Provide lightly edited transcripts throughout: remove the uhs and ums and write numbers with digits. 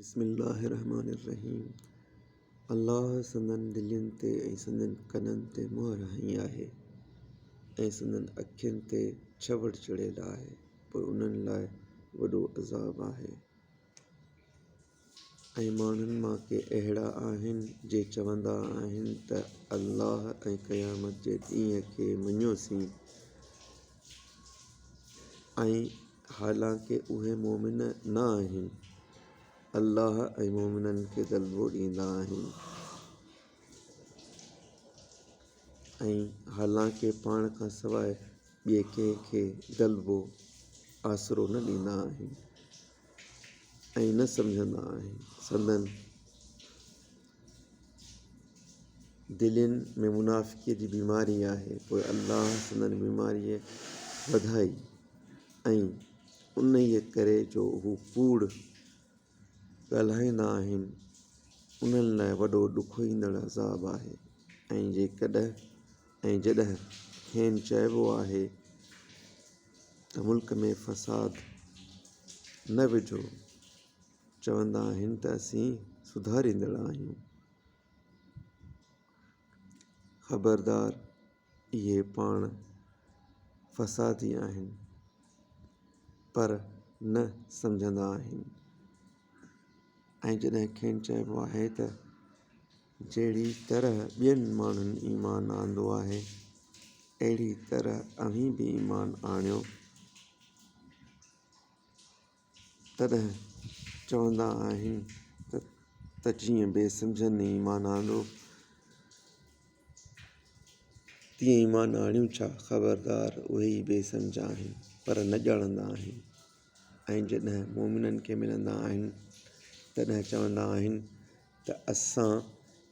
بسم الله الرحمٰن الرحيم الله سندن دلين تي ۽ سندن ڪنن تي مهر هنئي آهي ۽ سندن اکين تي ڇوڙ چڙهيل آهي پوء انهن لاء وڏو عذاب آهي. ۽ ماڻهن مان ڪي اهڙا آهن جي چوندا آهن ته الله ۽ قيامت جي ڏينهن کي مڃيوسين ۽ حالانڪه اهي مؤمن نه آهن، الله ۽ مؤمنن کي غلبو ڏيندا آهن ۽ حالانڪه پاڻ کان سواء ٻئي ڪنهن کي غلبو، آسرو، نه ڏيندا آهن ۽ نه سمجهندا آهن. سندن دلين ۾ منافقيء جي بيماري آهي، پوء الله سندن بيماري وڌائي ۽ انهيء ڪري جو هو ڪوڙ ڳالهائيندا آهن، انهن لاء وڏو ڏکوئيندڙ عذاب آهي ۽ جيڪڏهن ۽ جڏهن کين چئبو آهي ته ملڪ ۾ فساد نه وجهو، چوندا آهن ته اسين سڌاريندڙ آهيون. خبردار اهي پاڻ فسادي آهن، پر نه سمجهندا آهن ۽ جڏهن کين چئبو آهي ته جهڙي طرح ٻين ماڻهن ايمان آندو آهي، اهڙي طرح اوهين به ايمان آڻيو. تڏهن چوندا آهن ته جيئن بي سمجهن ايمان آندو، تيئن ايمان آڻيون ڇا؟ خبردار اهي ئي بي سمجهه آهن، پر نه ڄاڻندا آهن. ۽ جڏهن مؤمنن کي ملندا آهن، تڏهن چوندا آهن ته اسان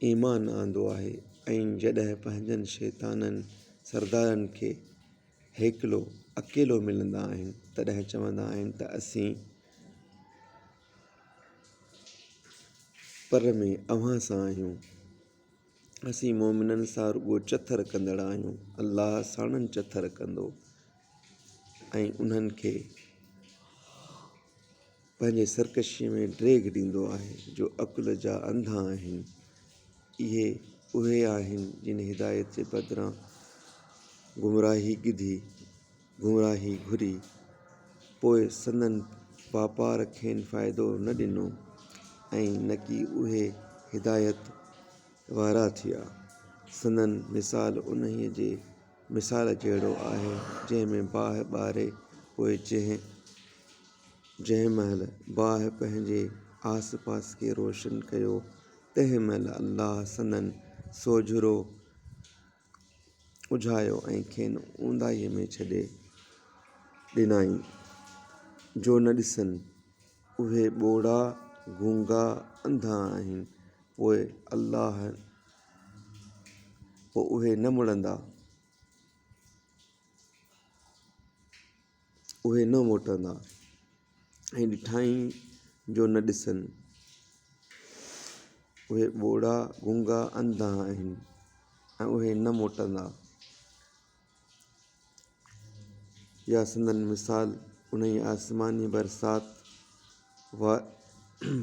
ايمان آندو آهي ۽ جڏهن پنهنجن شيطانن سردارن کي هيڪلو اڪيلو ملندا آهن، تڏهن چوندا آهن ته اسين پر ۾ اوهان سان آهيون. اسين مؤمنن سان رڳو چٿر ڪندڙ آهيون. الله ساڻن چٿر ڪندو ۽ انهن کي پنهنجي سرڪشيء ۾ ڊيگهه ڏيندو آهي، جو عقل جا انڌا آهن. اهي اهي آهن، جن هدايت جي بدران گمراهي ڳڌي، گمراهي گهري. پوء سندن واپار کين فائدو نه ڏنو ۽ نڪي اهي هدايت وارا ٿيا. سندن مثال انهيء جي مثال جهڙو آهي، جنهن ۾ باهه ٻاري پوء جنهن جنهن مهل باهه پنهنجي آس پاس کي روشن ڪيو، تنهن مهل الله سندن سوجهرو اجهايو ۽ کين اونداهيء ۾ ڇڏي ڏنائين، جو نه ڏسن. اهي ٻوڙا، گونگا، انڌا آهن، پوء الله پوء اهي نه مڙندا. اهي نه موٽندا ۽ ڏٺائين جو نه ڏسن. اهي ٻوڙا، گونگا، انڌا آهن ۽ اهي نه موٽندا. يا سندن مثال انهيء آسماني برسات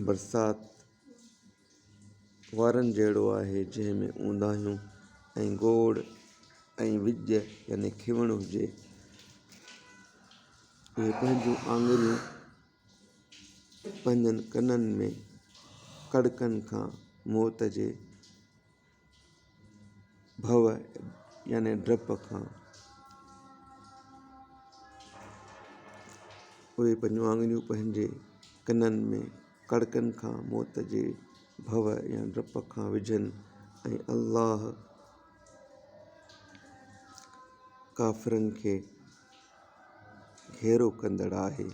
برسات وارن جهڙو آهي، جنهن ۾ اونداهيون ۽ گوڙ ۽ وڄ يعني کنوڻ هجي. اهي پنهنجون آڱريون پنهنجن ڪنن ۾ ڪڙڪن کان موت جي ڀؤ يعني ڊپ کان اهي پنهنجون آڱريون پنهنجي ڪنن ۾ ڪڙڪن کان موت جي ڀؤ يا ڊپ کان وجهن ۽ الله ڪافرن کي گهيرو ڪندڙ آهي.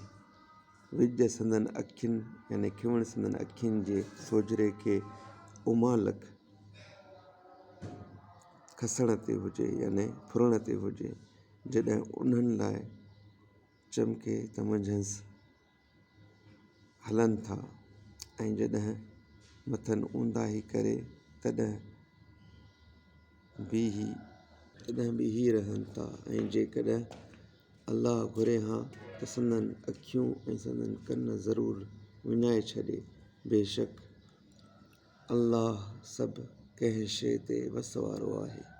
وڄ سندن اکين يعني کنوڻ سندن اکين جي سوجهري کي امالڪ کسڻ تي هجي يعني ڦرڻ تي هجي، جڏهن انهن لاء چمڪي ته منجهس هلن ٿا ۽ جڏهن مٿن اونداهي ڪري تڏهن بيهي تڏهن بيهي رهن ٿا ۽ جيڪڏهن الله گهري ها ته سندن اکيون ۽ سندن ڪن ضرور وڃائي ڇڏي. بيشڪ الله سڀ ڪنهن شيء تي وس وارو آهي.